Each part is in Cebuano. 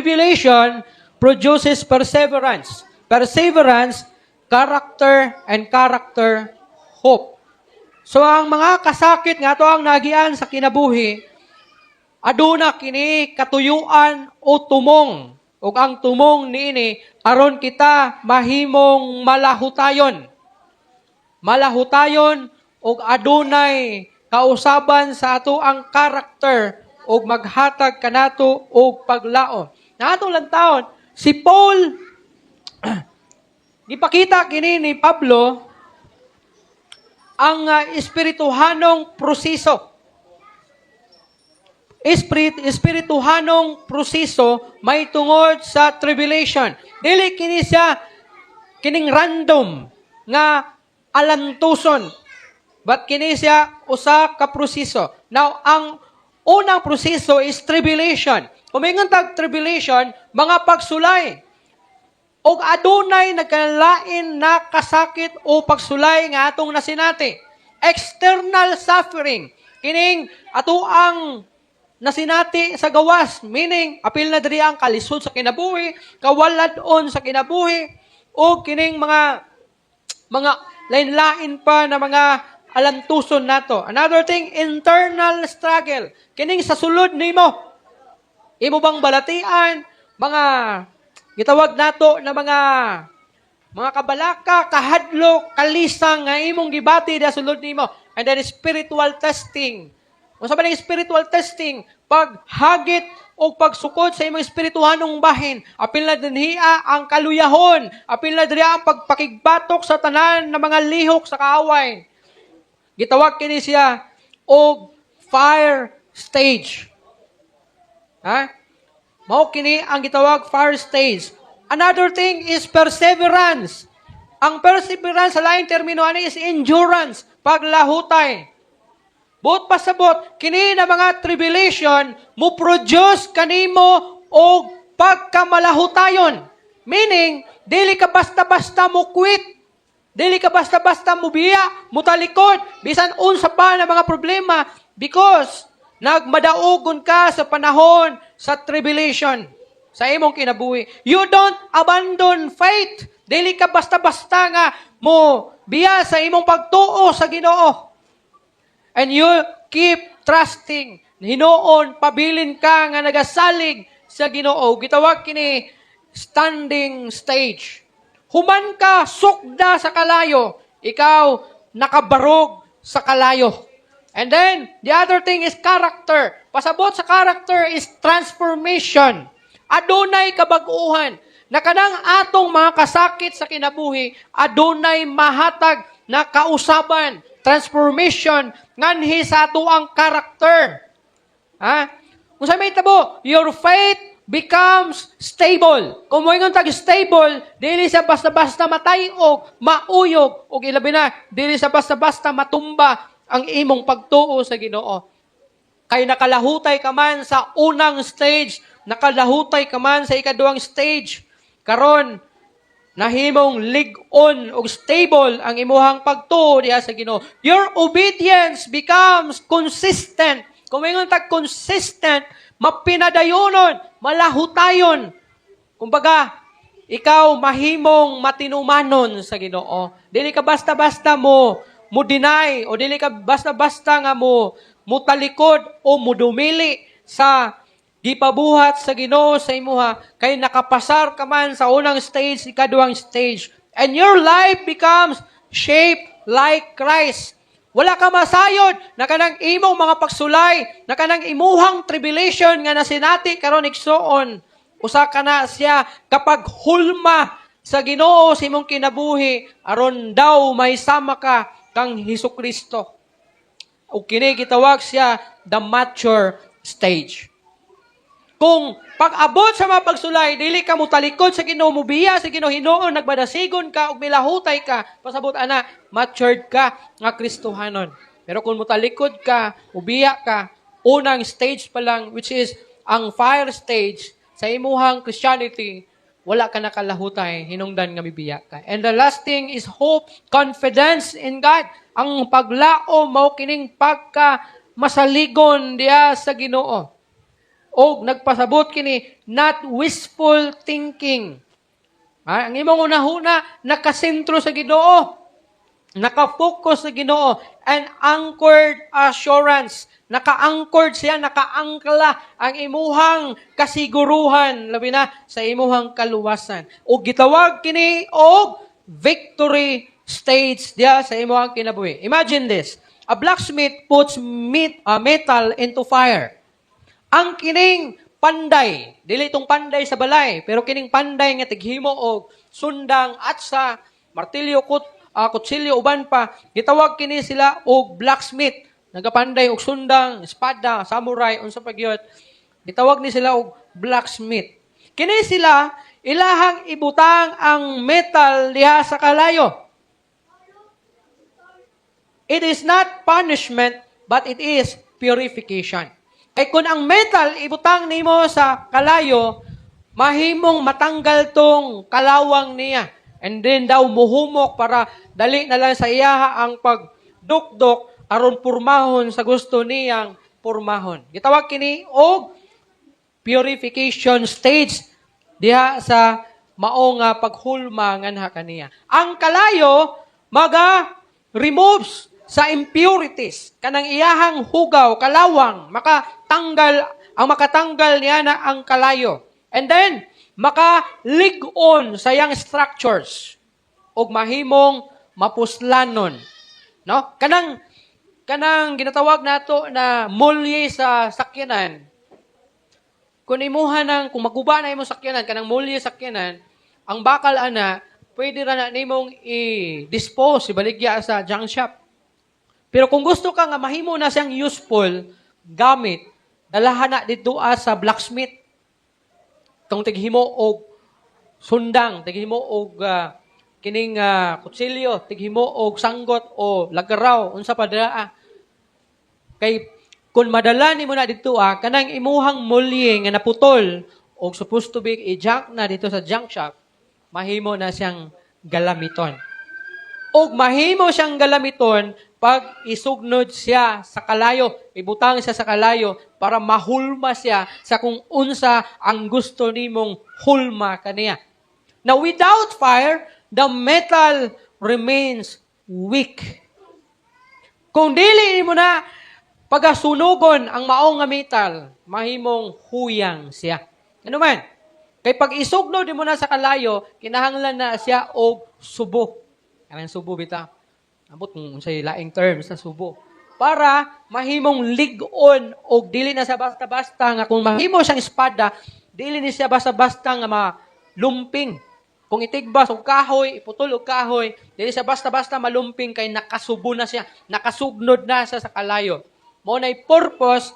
Tribulation produces perseverance. Perseverance, character, and character, hope. So ang mga kasakit nga ato ang nagian sa kinabuhi, aduna kini katuyuan o tumong. Ug ang tumong niini aron kita mahimong malahutayon. Malahutayon ug adunay kausaban sa ato ang karakter ug maghatag kanato og paglaom. Na atong lantawon, si Paul, gipakita kini ni Pablo ang espirituhanong proseso. Espirituhanong proseso may tungod sa tribulation. Dili kini siya kining random nga alantuson. But kini siya usa ka proseso. Now, ang unang proseso is tribulation. Kung moingon tag tribulation, mga pagsulay. Og adunay nagkalain na kasakit o pagsulay nga atong nasinati. External suffering. Kining ato ang nasinati sa gawas, meaning apil na diri ang kalisod sa kinabuhi, kawalad-on sa kinabuhi, o kining mga lain-lain pa na mga alantuson nato. Another thing, internal struggle. Kining sa sulod nimo. Imo bang balatian, mga gitawag nato na mga kabalaka, kahadlok, kalisang nga imong gibati da sulod nimo. And then spiritual testing. Unsa ba ning spiritual testing? Paghagit o pagsukod sa imong espirituhanong bahin. Apil na dinhiya ang kaluyahon. Apil na diriya ang pagpakigbatok sa tanan na mga lihok sa kaaway. Gitawag kini siya og fire stage. Ha? Mao kini ang gitawag fire stage. Another thing is perseverance. Ang perseverance sa laing termino ani is endurance, paglahutay. Buot pasabot, kini na mga tribulation mo produce kanimo og pagkamalahutayon. Meaning, dili ka basta-basta mo quit. Dili ka basta-basta mo biya, mutalikod, bisan unsa pa na mga problema, because nagmadaugon ka sa panahon sa tribulation sa imong kinabuhi. You don't abandon faith. Dili ka basta-basta nga mo biya sa imong pagtuo sa Ginoo. And you keep trusting. Hinuon, pabilin ka nga nagasalig sa Ginoo. Gitawag kini standing stage. Human ka sukda sa kalayo, ikaw nakabarog sa kalayo. And then, the other thing is character. Pasabot sa character is transformation. Adunay kabag-uhan na kanang atong mga kasakit sa kinabuhi, adunay mahatag na kausaban, transformation, nganhi sa ato ang character. Ha? Kung unsa may tabo, your faith becomes stable. Kung moingon tag stable, dili sa basta-basta matayog, mauyog, ug ilabi na, dili sa basta-basta matumba ang imong pagtuo sa Ginoo. Kay nakalahutay ka man sa unang stage, nakalahutay ka man sa ikaduhang stage. Karon, nahimong lig-on ug stable ang imuhang pagtuo diha sa Ginoo. Your obedience becomes consistent. Kung moingon tag consistent, mapinadayonon, malahutayon. Kumbaga, ikaw mahimong matinumanon sa Ginoo. Dili ka basta-basta mo deny o dili ka basta-basta nga mo mutalikod o mudumili sa gipabuhat sa Ginoo sa imuha, kay nakapasar ka man sa unang stage, ikaduhang stage. And your life becomes shaped like Christ. Wala ka masayod na kanang imong mga pagsulay, na kanang imuhang tribulation nga nasinati karon, igsuon. Usa ka na siya kapag hulma sa Ginoo sa imong kinabuhi aron daw may sama ka kang Hesus Kristo. O kini gitawag siya the mature stage. Kung pag-abot sa mga pagsulay, dili ka mo talikod sa Ginoo, mubiya sa Ginoo, hinuon nagmadasigon ka ug milahutay ka, pasabot ana matured ka nga Kristohanon. Pero kung mutalikod ka, mubiya ka, unang stage pa lang, which is ang fire stage sa imuhang Christianity, wala ka nakalahutay, hinungdan nga mibiya ka. And the last thing is hope, confidence in God. Ang paglaom mao kining pagka masaligon diya sa Ginoo. Og nagpasabot kini, not wishful thinking. Ah, ang imong hunahuna nakasentro sa Ginoo. Naka-focus sa Ginoo and anchored assurance. Naka-anchored siya, naka-angkla ang imuhang kasiguruhan, labi na sa imuhang kaluwasan. O gitawag kini og victory stage diya sa imuhang kinabuhi. Imagine this. A blacksmith puts metal into fire. Ang kining panday, dili itong panday sa balay, pero kining panday nga tighimo og sundang at sa martilyo, kutsilyo, uban pa, gitawag kini sila og blacksmith. Nagapanday og sundang, espada, samurai, unsa pa gyud. Gitawag ni sila og blacksmith. Kini sila ilahang ibutang ang metal diha sa kalayo. It is not punishment, but it is purification. Kay kung ang metal ibutang nimo sa kalayo, mahimong matanggal tong kalawang niya. And then daw muhumok para dali na lang sa iyaha ang pagdukdok aron purmahon sa gusto niyang purmahon. Gitawag kini og purification stage diha sa mao nga paghulma nganha kaniya. Ang kalayo maga removes sa impurities, kanang iyahang hugaw, kalawang, makatanggal, ang makatanggal niya na ang kalayo. And then makalig-on sa iyang structures ug mahimong mapuslanon. No? Kanang ginatawag nato na mulye sa sakyanan. Kung imuha ng kung maguba na imong sakyanan, kanang mulye sakyanan, ang bakal ana pwede ra na nimong i-dispose, ibaligya sa junk shop. Pero kung gusto ka nga mahimo na siyang useful gamit, dalahan na dito sa blacksmith. Tong tighimo og sundang, tighimo og kining kutsilyo, tighimo og sanggot o lagaraw, unsa pa dira. Kay kung madala nimo na dito kanang imuhang mulye nga naputol og supposed to be i-junk na dito sa junk shop, mahimo na siyang galamiton. Og mahimo siyang galamiton pag isugnod siya sa kalayo, ibutang siya sa kalayo para mahulma siya sa kung unsa ang gusto nimong hulma kaniya. Now, without fire, the metal remains weak. Kung dili mo na pagasunugon ang maong nga metal, mahimong huyang siya. Ano man? Kay pag isugnod mo na sa kalayo, kinahanglan na siya og subo. Kanang subo bitaw. Ambot kung unsay laing term sa subo. Para mahimong lig-on og dili na siya basta-basta nga kung mahimo siyang espada, dili ni siya basta-basta nga malumping. Kung itigbas og kahoy, iputol og kahoy, dili siya basta-basta malumping kay nakasubo na siya, nakasugnod na siya sa kalayo. Mao nay purpose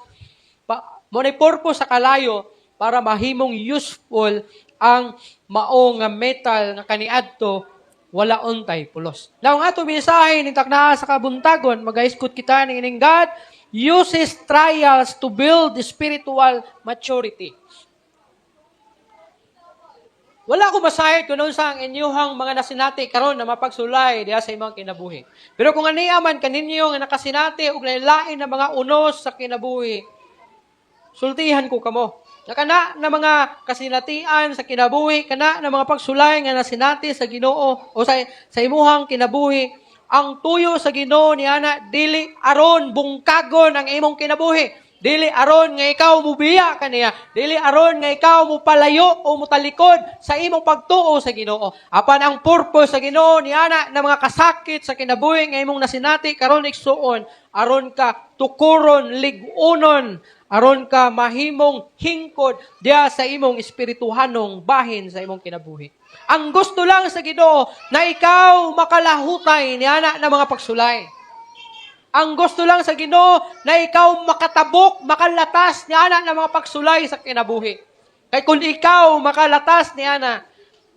sa kalayo para mahimong useful ang mao nga metal nga kaniadto wala untay pulos. Now, ang ato mensahe ni taknaa sa kabuntagon, magaiskot kita ni ining God uses trials to build spiritual maturity. Wala ko masayod kung unsa ang inyuhang mga nasinati karon na mapagsulay diha sa imong kinabuhi. Pero kung ania man kaninyo nga nakasinati og lain na mga unos sa kinabuhi, sultihan ko kamo. Na kana na mga kasinatian sa kinabuhi, kana na mga pagsulay nga nasinati sa Ginoo o sa imuhang kinabuhi, ang tuyo sa Ginoo niana dili aron bungkagon ang imong kinabuhi. Dili aron nga ikaw mubiya kaniya. Dili aron nga ikaw mupalayo o mutalikod sa imong pagtuo sa Ginoo. Apan ang purpose sa Ginoo niana na mga kasakit sa kinabuhi nga imong nasinati karon, igsuon, aron ka tukuron, lig-unon, aron ka mahimong hingkod diya sa imong espirituhanong bahin sa imong kinabuhi. Ang gusto lang sa Ginoo na ikaw makalahutay niana na mga pagsulay. Ang gusto lang sa Ginoo na ikaw makatabok, makalatas niana na mga pagsulay sa kinabuhi. Kay kung ikaw makalatas niana,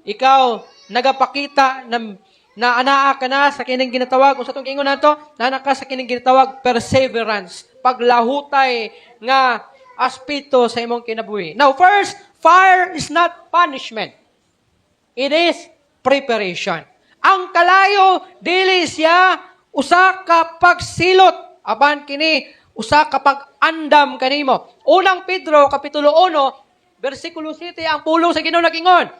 ikaw nagapakita na anaa ka na sa kining ginatawag, kung sa itong ingon nato, naa ka sa kining ginatawag perseverance, paglahutay nga aspeto sa imong kinabuhi. Now, first, fire is not punishment. It is preparation. Ang kalayo, dili siya usa ka pagsilot. Apan kini, usa ka Usa ka pag-andam kanimo. Unang Pedro kapitulo 1 bersikulo 7, ang pulong sa Ginoo nagingon: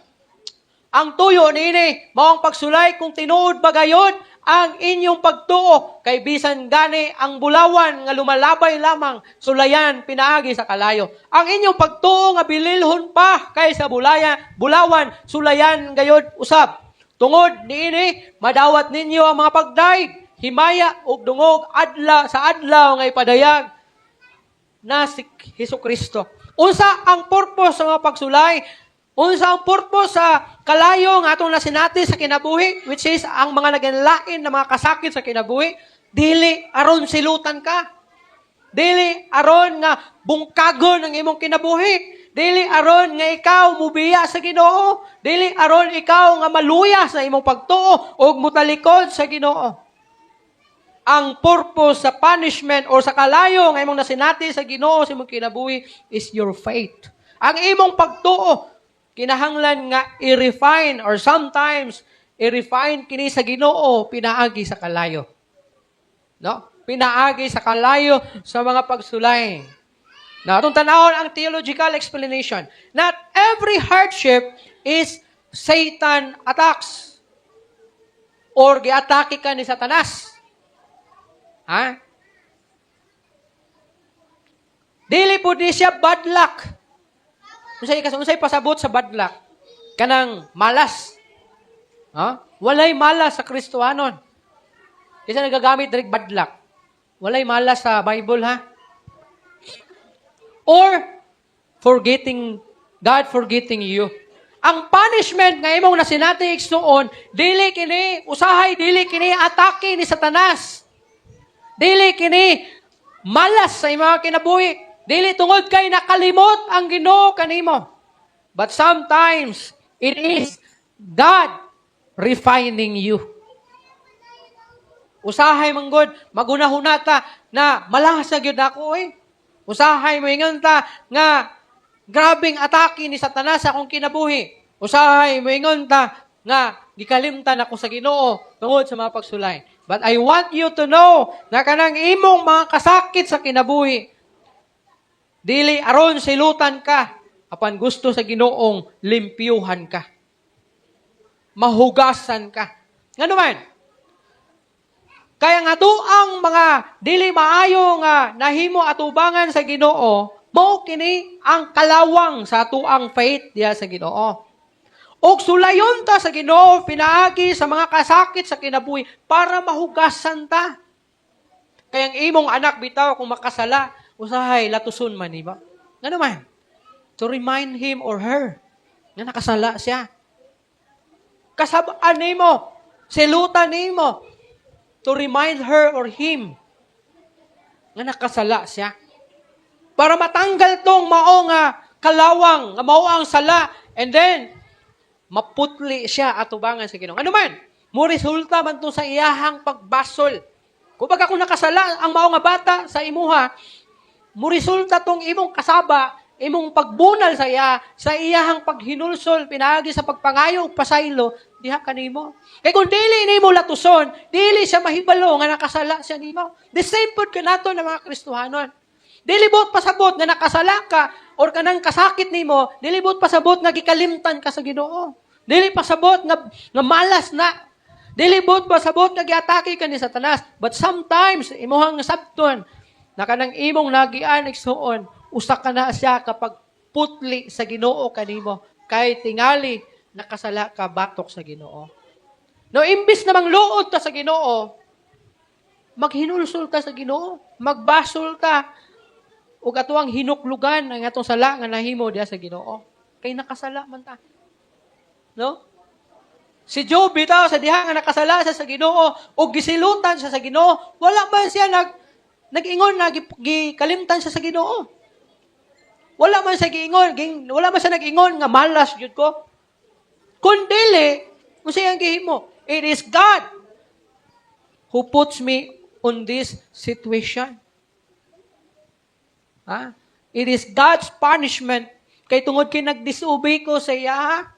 "Ang tuyo niini mao ang pagsulay kung tinuod ba gayod ang inyong pagtuo, kay bisan gani ang bulawan nga lumalabay lamang sulayan pinaagi sa kalayo." Ang inyong pagtuo nga bililhon pa kaysa bulawan, sulayan gayod usab. Tungod niini madawat ninyo ang mga pagdayeg, himaya ug dungog adla sa adlaw nga ipadayag na si Hesus Kristo. Unsa ang purpose sa mga pagsulay? Unsa ang purpose sa kalayo nga atong nasinati sa kinabuhi, which is ang mga naglain na mga kasakit sa kinabuhi? Dili aron silutan ka. Dili aron nga bungkagon ang imong kinabuhi. Dili aron nga ikaw mubiya sa Ginoo. Dili aron ikaw nga maluya sa imong pagtuo ug mutalikod sa Ginoo. Ang purpose sa punishment or sa kalayo nga imong nasinati sa Ginoo sa imong kinabuhi is your faith. Ang imong pagtuo kinahanglan nga i-refine or sometimes i-refine kini sa Ginoo pinaagi sa kalayo. No? Pinaagi sa kalayo, sa mga pagsulay. Na atong tanawon ang theological explanation. Not every hardship is Satan attacks or giatake ka ni Satanas. Ha? Dili pud ni siya bad luck. Unsay pasabot sa bad luck? Kanang malas. Ha? Walay malas sa Kristohanon. Kasi nagagamit diri bad luck. Walay malas sa Bible, ha. Or forgetting God, forgetting you. Ang punishment nga imong nasinati, igsuon, dili kini usahay, dili kini atake ni Satanas. Dili kini malas sa imong kinabuhi. Dili tungod kay nakalimot ang Ginoo kanimo. But sometimes it is God refining you. Usahay manggod, magunahuna ta na malas na gyud ako eh. Usahay moingon ta nga grabing atake ni Satanas sa akong kinabuhi. Usahay moingon ta nga gikalimtan ako sa Ginoo tungod sa mga pagsulay. But I want you to know na kanang imong mga kasakit sa kinabuhi, dili aron silutan ka, apan gusto sa Ginoong limpyuhan ka. Mahugasan ka. Ngano man? Kaya nga ang mga dili maayo nga nahimo atubangan sa Ginoo, mao kini ang kalawang sa atuang faith diya sa Ginoo. Og sulayon ta sa Ginoo pinaagi sa mga kasakit sa kinabuhi para mahugasan ta. Kaya ang imong anak bitaw kung makasala, usahay latuson man nimo. Ngano man? To remind him or her nga nakasala siya. Kasab-an nimo, silutan nimo to remind her or him nga nakasala siya. Para matanggal tong mao nga kalawang, nga mao ang sala, and then maputli siya atubangan sa Ginoo. Ano man? Mo resulta man to sa iyahang pagbasol. Kumbaga kung nakasala ang mao nga bata sa imuha, mo resulta tong imong kasaba, imong pagbunal sa iya, sa iyahang paghinulsol, pinaagi sa pagpangayo og pasaylo, diha kanimo. Kay kung dili nimo latuson, dili siya mahibalo nga nakasala siya nimo. The same pod kanato na mga Kristohanon. Dili buot pasabot nga nakasala ka or kanang kasakit nimo, dili buot pasabot nga gikalimtan ka sa Ginoo. Dili pasabot nga malas na. Dili buot pasabot nga giatake ka ni Satanas. But sometimes imuhang sabton na kanang imong nagian, igsuon, usa ka na siya kapag putli sa Ginoo kanimo kay tingali nakasala ka batok sa Ginoo. No, imbis na mangluod ta sa Ginoo, maghinulsol ta sa Ginoo, magbasol ta ug atoang hinuklugan ang atong sala nga nahimo diha sa Ginoo. Kay nakasala man ta. No? Si Job bitaw, sa diha nga nakasala siya sa Ginoo ug gisilutan siya sa Ginoo, wala man siya nag-ingon na gikalimtan siya sa Ginoo. Wala man siya giingon, wala man siya nag-ingon nga malas gyud ko. Kung dili, kung siyang gihimo, it is God who puts me on this situation. Ha? It is God's punishment kay tungod kay nagdisobey ko sa iya.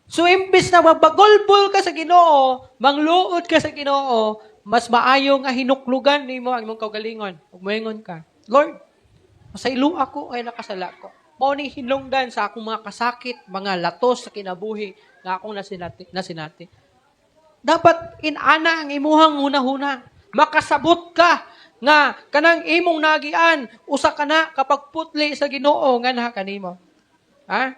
So imbis na mabagulbol ka sa Ginoo, mangluod ka sa Ginoo, Mas maayo nga hinuklugan nimo ang imong kaugalingon. Ug moingon ka, "Lord, masaylo ako ay nakasala ko. Mao ni hinungdan sa akong mga kasakit, mga latos sa kinabuhi nga akong nasinati." Dapat inana ang imuhang hunahuna. Makasabot ka nga kanang imong nagian usa ka na kapag putli sa Ginoo nga naa kanimo. Ha?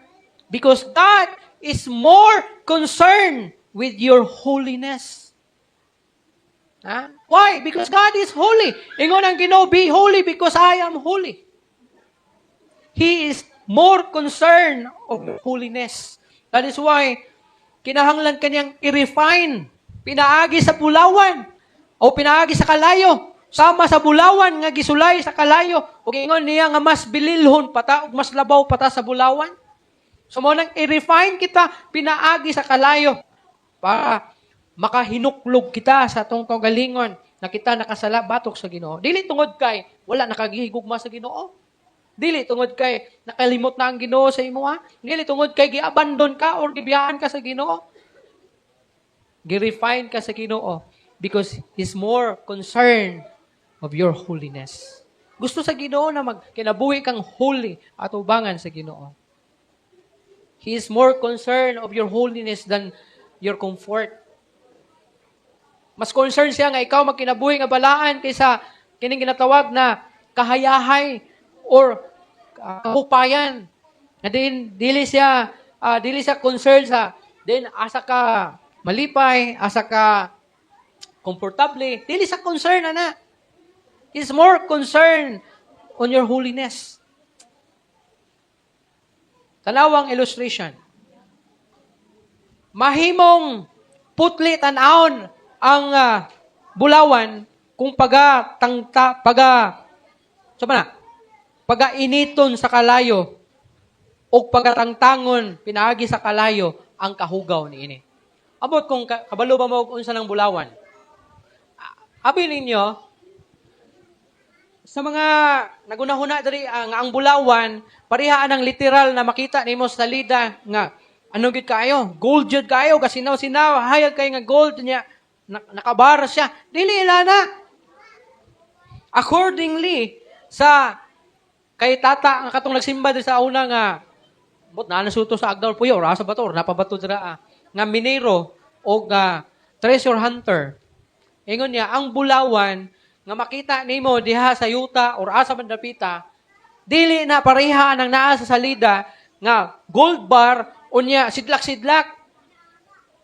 Because God is more concerned with your holiness. Ha? Why? Because God is holy. Ingon ang Ginoo, "Be holy because I am holy." He is more concerned of holiness. That is why kinahanglan kanyang i-refine. Pinaagi sa bulawan o pinaagi sa kalayo. Sama sa bulawan nga gisulay sa kalayo. Ug ingon niya nga mas bililhon pa ta ug mas labaw pa ta sa bulawan. So mao nang i-refine kita pinaagi sa kalayo para makahinuklog kita sa atong kaugalingon na kita nakasala batok sa Ginoo. Dili tungod kay wala nakagihigugma sa Ginoo. Dili tungod kay nakalimot na ang Ginoo sa imo ha. Dili tungod kay giabandon ka or gibiyaan ka sa Ginoo. Gi-refine ka sa Ginoo because He's more concerned of your holiness. Gusto sa Ginoo na magkinabuhi kang holy at ubangan sa Ginoo. He is more concerned of your holiness than your comfort. Mas concerned siya nga ikaw magkinabuhi nga balaan kaysa kining ginatawag na kahayahay or kahupayan. Nga din dili siya concerned sa din asa ka malipay, asa ka komportable. Dili siya concerned ana. He's more concerned on your holiness. Tanawang illustration. Mahimong putli tan-awon ang bulawan kung paga tangta paga sa na paga initon sa kalayo o pagatangtangon pinaagi sa kalayo ang kahugaw niini. Abot kung kabalo ba mo og unsa ng bulawan? Abi ninyo sa mga nagunahuna diri nga ang bulawan pareha ang literal na makita nimo sa salida nga ano gid kaayo, gold jud kaayo, kasinaw-sinaw, hayag kay nga gold niya, nakabara siya. Dili na. Accordingly sa kay tata nga katong nagsimba diri sa una nga but naa nasuto sa Agdal Puyo or asa ba to or napabato dira nga minero o nga treasure hunter, ingon niya ang bulawan nga makita nimo diha sa yuta or asa man dapita dili na pareha ang naa sa salida nga gold bar, unya sidlak-sidlak,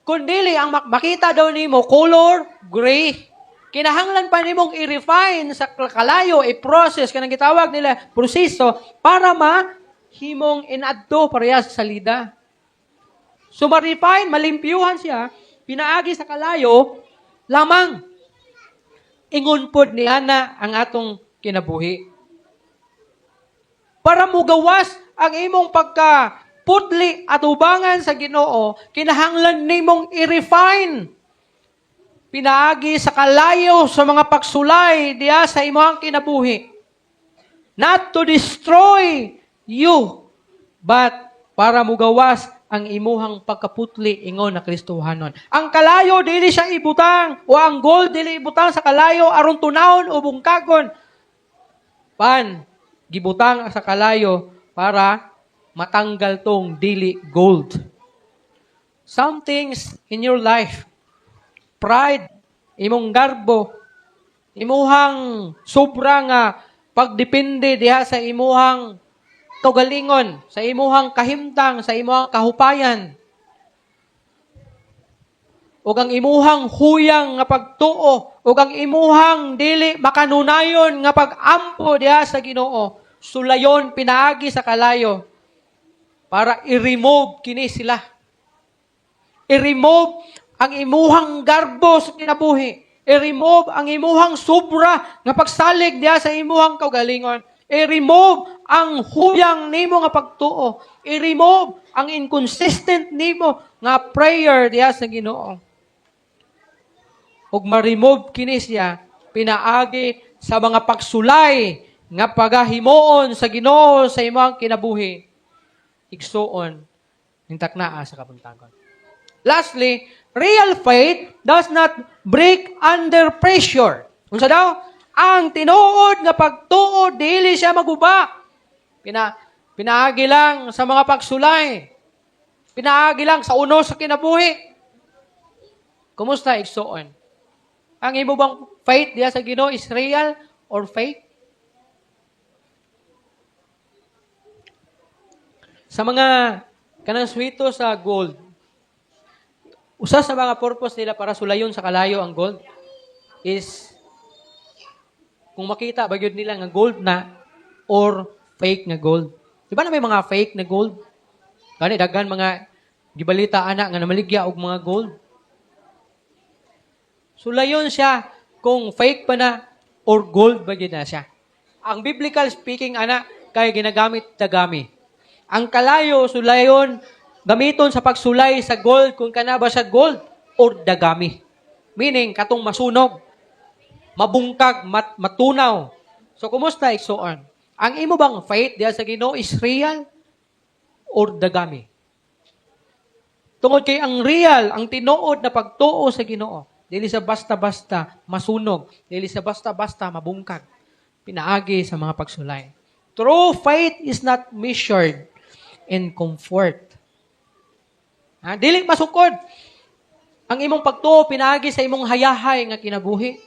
kundili ang makita daw nimo color gray. Kinahanglan pa nimong i-refine sa kalayo, i-process kanang gitawag nila proseso para ma himong inadto pareha sa salida. So ma-refine, malimpyuhan siya, pinaagi sa kalayo lamang. Ingon pod ni ana ang atong kinabuhi. Para mugawas ang imong pagka putli at ubangan sa Ginoo, kinahanglan nimong i-refine. Pinaagi sa kalayo sa mga pagsulay diya sa imong kinabuhi. Not to destroy you, but para mugawas ang imuhang pagkaputli ingon na Kristohanon. Ang kalayo dili siya ibutang o ang gold dili ibutang sa kalayo aron tunawon o bungkagon. Pan gibutang sa kalayo para matanggal tong dili gold. Some things in your life, pride, imong garbo, imuhang sobra nga pagdepende diha sa imuhang kaugalingon, sa imuhang kahimtang, sa imuhang kahupayan, ug ang imuhang huyang nga pagtuo, ug ang imuhang dili makanunayon nga pag-ampo diha sa Ginoo, sulayon pinaagi sa kalayo para i-remove kini sila. I-remove ang imuhang garbo sa kinabuhi. I-remove ang imuhang sobra nga pagsalig diha sa imuhang kaugalingon. I-remove ang huyang nimo nga pagtuo. I-remove ang inconsistent nimo nga prayer diha sa Ginoo. Ug ma-remove kini siya pinaagi sa mga pagsulay nga pagahimuon sa Ginoo sa imong kinabuhi. Igsuon ning taknaa sa kabuntagon. Lastly, real faith does not break under pressure. Unsa daw? Ang tinuod nga pagtuo, dili siya maguba. Pinaagi lang sa mga pagsulay. Pinaagi lang sa unos sa kinabuhi. Kumusta, igsuon? Ang imo bang faith diya sa Ginoo is real or fake? Sa mga kanang swito sa gold, usa sa mga purpose nila para sulayon sa kalayo ang gold is kung makita ba gyud nila nga gold na or fake nga gold. Di ba na may mga fake na gold? Gani daghan mga gibalita ana nga namaligya og mga gold. Sulayon siya kung fake pa na or gold ba gyud na siya. Ang biblical speaking ana kay ginagamit dagami. Ang kalayo sulayon gamiton sa pagsulay sa gold kung kana ba siya gold or dagami. Meaning katong masunog, mabungkag, matunaw. So kumusta, igsoon? Ang imo bang faith diha sa Ginoo is real or dagami? Tungod kay ang real, ang tinuod na pagtuo sa Ginoo, dili sa basta-basta masunog, dili sa basta-basta mabungkag, pinaagi sa mga pagsulay. True faith is not measured in comfort. Ha? Dili masukod ang imong pagtuo pinaagi sa imong hayahay nga kinabuhi.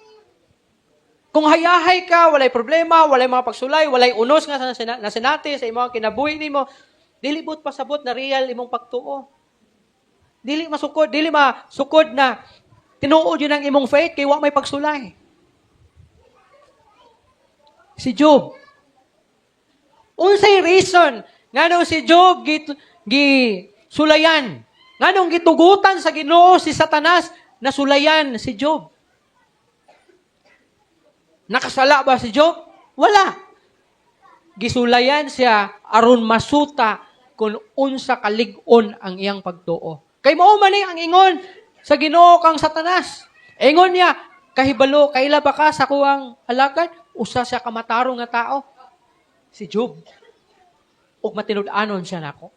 Kung hayahay ka, walay problema, walay mga pagsulay, walay unos nga nasinati sa imong kinabuhi nimo, dili buot pasabot na real imong pagtuo. Dili masukod, dili masukod na tinuod yun ang imong faith kay wa may pagsulay. Si Job. Unsay reason nganong si Job gi sulayan? Nganong gitugutan sa Ginoo si Satanas na sulayan si Job? Nakasala ba si Job? Wala. Gisulayan siya aron masuta kung unsa kalig-on ang iyang pagtuo. Kay mao man ni ang ingon sa Ginoo kang Satanas. Ingon niya, "Kahibalo, kaila ba ka sa kuang alagad? Usa siya ka matarong nga tao, si Job. Ug matinud-anon siya nako."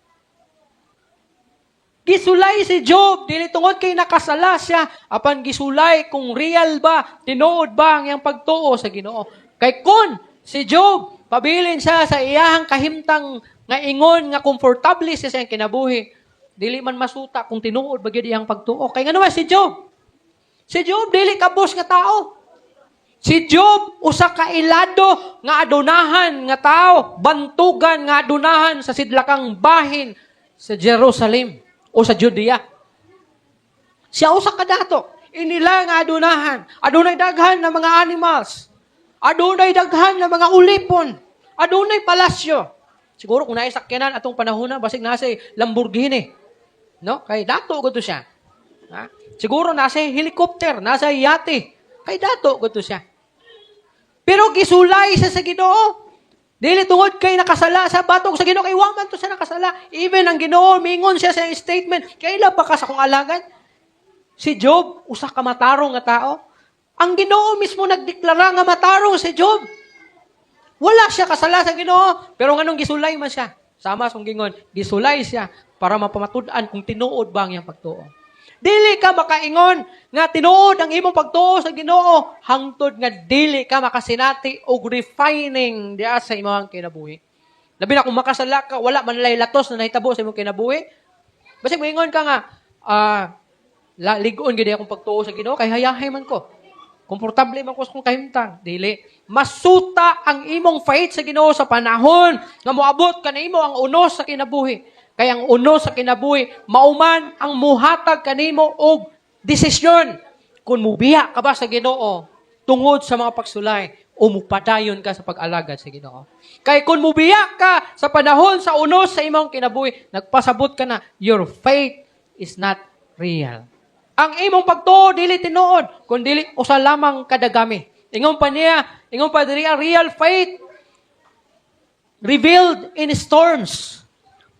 Gisulay si Job, dili tungod kay nakasala siya, apan gisulay kung real ba, tinuod ba ang iyang pagtuo sa Ginoo. Kay kun si Job, pabilin siya sa iyahang kahimtang nga ingon nga komportable siya sa iyang kinabuhi, dili man masuta kung tinuod ba gyud iyang pagtuo. Kay ngano man si Job? Si Job dili kabos nga tao. Si Job usa ka ilado nga adunahan nga tao, bantugan nga adunahan sa sidlakang bahin sa Jerusalem o sa Judea. Siya usa ka dato. Inila nga adunahan. Adunay daghan na mga animals. Adunay daghan na mga ulipon. Adunay palasyo. Siguro kung naay sakyanan atong panahon na, basig nasa Lamborghini. No? Kay dato gud to siya. Ha? Siguro nasa helicopter, nasa yate. Kay dato gud to siya. Pero gisulay siya sa Ginoo. Dili tungod kay nakasala sa batok sa Ginoo, kay wa man to siya nakasala. Even ang Ginoo mingon siya sa iyang statement, "Kaila ba ka sa akong alagad? Si Job, usa ka matarong nga tao." Ang Ginoo mismo nagdeklara nga matarong si Job. Wala siya kasala sa Ginoo, pero nganong gisulay man siya? Sama sa gingon, gisulay siya para mapamatud-an kung tinuod ba ang iyang pagtuo. Dili ka makaingon nga tinuod ang imong pagtuo sa Ginoo hangtod nga dili ka makasinati og refining diha sa imong kinabuhi. Labi na kung makasala ka, wala man lay latos na nahitabo sa imong kinabuhi. Basig moingon ka nga, "Lig-on gid akong pagtuo sa Ginoo kay hayahay man ko. Komportable man ko sa akong kahimtang." Dili. Masuta ang imong faith sa Ginoo sa panahon nga moabot kanimo ang unos sa kinabuhi. Kay ang unos sa kinabuhi, mauman ang muhatag kanimo og desisyon kung mubiya ka ba sa Ginoo tungod sa mga pagsulay o mupadayon ka sa pag-alagad sa Ginoo. Kay kung mubiya ka sa panahon sa unos sa imong kinabuhi, nagpasabot ka na your faith is not real. Ang imong pagtuo dili tinuod, kun dili usa lamang kadagami. Ingon pa niya, ingon pa diri, ang real faith revealed in storms.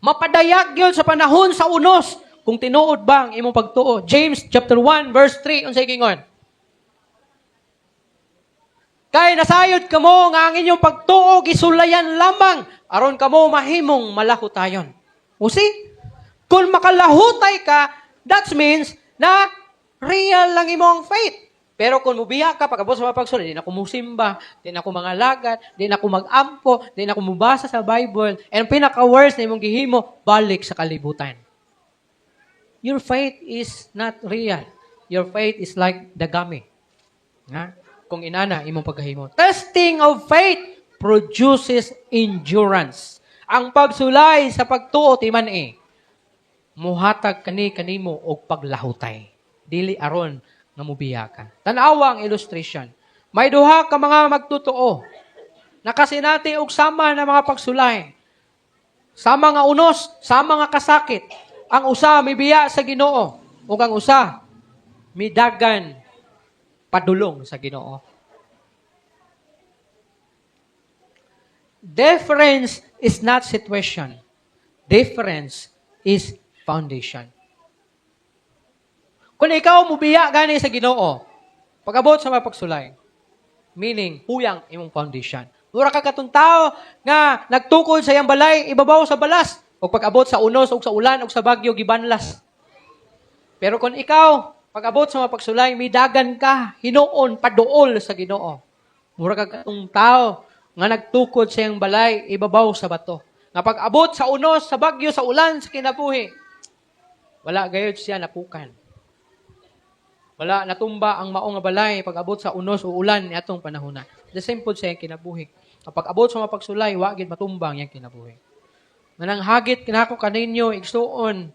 Mapadayag yun sa panahon sa unos kung tinuod ba ang imong pagtuo. James chapter 1 verse 3, unsay gingon? "Kay nasayod kamo nga ang inyong pagtuo gisulayan lamang aron kamo mahimong malahutayon." O see? Kung makalahutay ka, That means na real lang imong faith. Pero kung mubiya ka, pag-abot sa mga pagsulay, di na ako musimba, di na ako mangalagad, di na ako mag-ampo, di na ako mubasa sa Bible, and pinaka-worst na imong gihimo, balik sa kalibutan. Your faith is not real. Your faith is like the gummy. Nga? Kung inana, imong pagkahimo. Testing of faith produces endurance. Ang pagsulay sa pagtuo, timan eh, muhatag kani kanimo og paglahutay. Dili aron nga mubiya ka. Tan-awa ang illustration. May duha ka mga magtotoo. Nakasinati og sama na mga pagsulay. Sama nga unos, sama nga kasakit. Ang usa mibiya sa Ginoo ug ang usa midagan padulong sa Ginoo. Difference is not situation. Difference is foundation. Kung ikaw mubiya gani sa Ginoo, pag-abot sa mga pagsulay, meaning huyang imong foundation. Mura ka katong tao nga nagtukod sa iyang balay ibabaw sa balas o pag-abot sa unos o sa ulan o sa bagyo, gibanlas. Pero kung ikaw, pag-abot sa mga pagsulay, midagan ka hinuon paduol sa Ginoo. Mura ka katong tao nga nagtukod sa iyang balay ibabaw sa bato. Nga pag-abot sa unos, sa bagyo, sa ulan, sa kinabuhi, wala gayud siya napukan. Wala natumba ang mao nga balay pag-abot sa unos o ulan ni atong panahona. The same pod sa iyang kinabuhi. Kapag abot sa mga pagsulay, wa gid matumba ang iyang kinabuhi. Manang hagit kinako kaninyo, igsuon,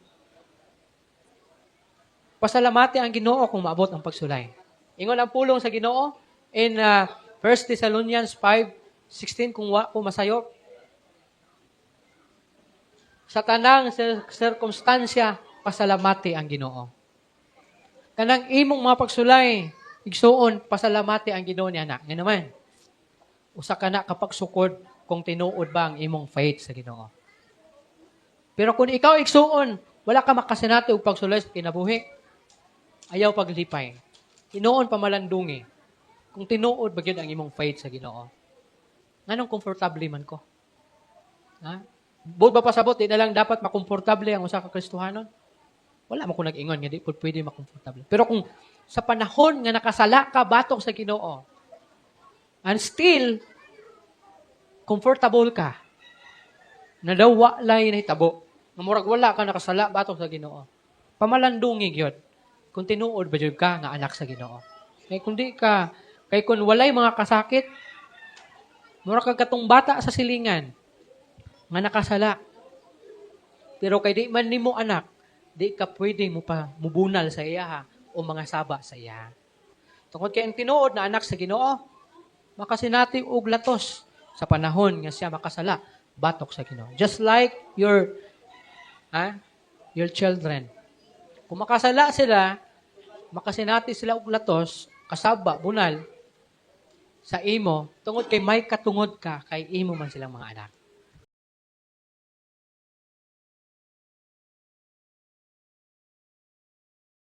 pasalamati ang Ginoo kung maabot ang pagsulay. Ingon ang pulong sa Ginoo in 1 Thessalonians 5:16, kung wa ko masayop. Sa tanang sirkumstansya, pasalamati ang Ginoo. Kanang imong mga pagsulay, igsuon, pasalamati ang Ginoo niya na. Nga naman, usa ka na kapagsukod kung tinuod ba ang imong faith sa Ginoo. Pero kung ikaw, igsuon, wala ka makasinati og pagsulay sa kinabuhi, ayaw paglipay. Hinuon pamalandungi kung tinuod ba gyud ang imong faith sa Ginoo. Nganong komportable man ko? Ha? Buot ba pasabot, di na lang dapat makomportable ang usa ka Kristohanon? Wala mo ko nag-ingon nga di pud pwede makomportable. Pero kung sa panahon nga nakasala ka batok sa Ginoo and still comfortable ka, na daw walay nahitabo, nga murag wala ka nakasala batok sa Ginoo, pamalandungi gyud kung tinuod ba gyud ka nga anak sa Ginoo. Kay kung di ka, kay kung walay mga kasakit, mura kag katong bata sa silingan nga nakasala. Pero kay di man nimo anak, di ka pwede mo pa mubunal sa iya o mga saba sa iya. Tungod kay ang tinuod na anak sa Ginoo, makasinati og latos sa panahon nga siya makasala batok sa Ginoo. Just like your children. Kung makasala sila, makasinati sila og latos, kasaba, bunal sa imo, tungod kay may katungod ka kay imo man silang mga anak.